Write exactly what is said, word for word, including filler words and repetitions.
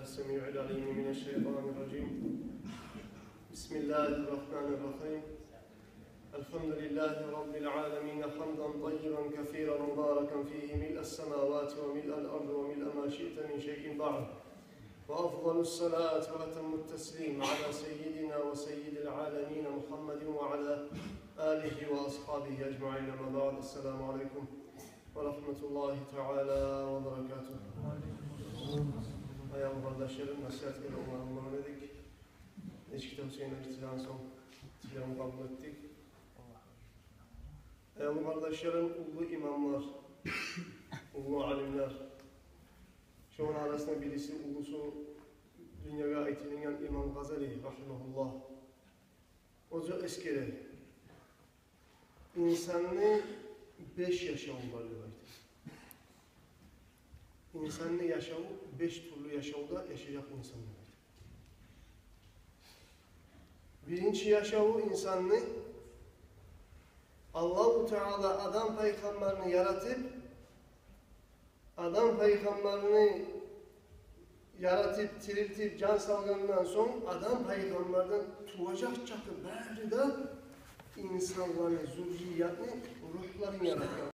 السميع العليم من الشيطان الرجيم. بسم الله الرحمن الرحيم. الحمد لله رب العالمين، حمدا طيبا كثيرا مباركا فيه، ملء السماوات وملء الأرض وملء ما شئت من شيء بعد. وأفضل الصلاة وأتم التسليم على سيدنا وسيد العالمين محمد وعلى آله وأصحابه أجمعين. أما بعد، السلام عليكم ورحمة الله تعالى وبركاته. Аявлу къардашларым, насигьат геле онлайн эдик. Нечик де Гьусейн айтгъан сонг, тилевню къабул этдик. Аявлу къардашларым, уллу имамлар, уллу алимлер. Шоланы арасында бириси, уллусу, дюньягъа айтылынгъан имам Гъазали, рагьимагьуллагь. Оьзю эсгере: инсанны беш яшаву бар деп айта. Инсанны яшаву, беш тюрлю яшавда яшажакъ инсан деп айта. Биринчи яшаву инсанны, Аллагьу Таала Адам пайхаммарны яратып, Адам пайхаммарны яратып, тирилтип, жан салгъандан сонг, Адам пайхаммардан туважакъ чакъы бары да инсанланы, зурриятны, ругьларын яратгъан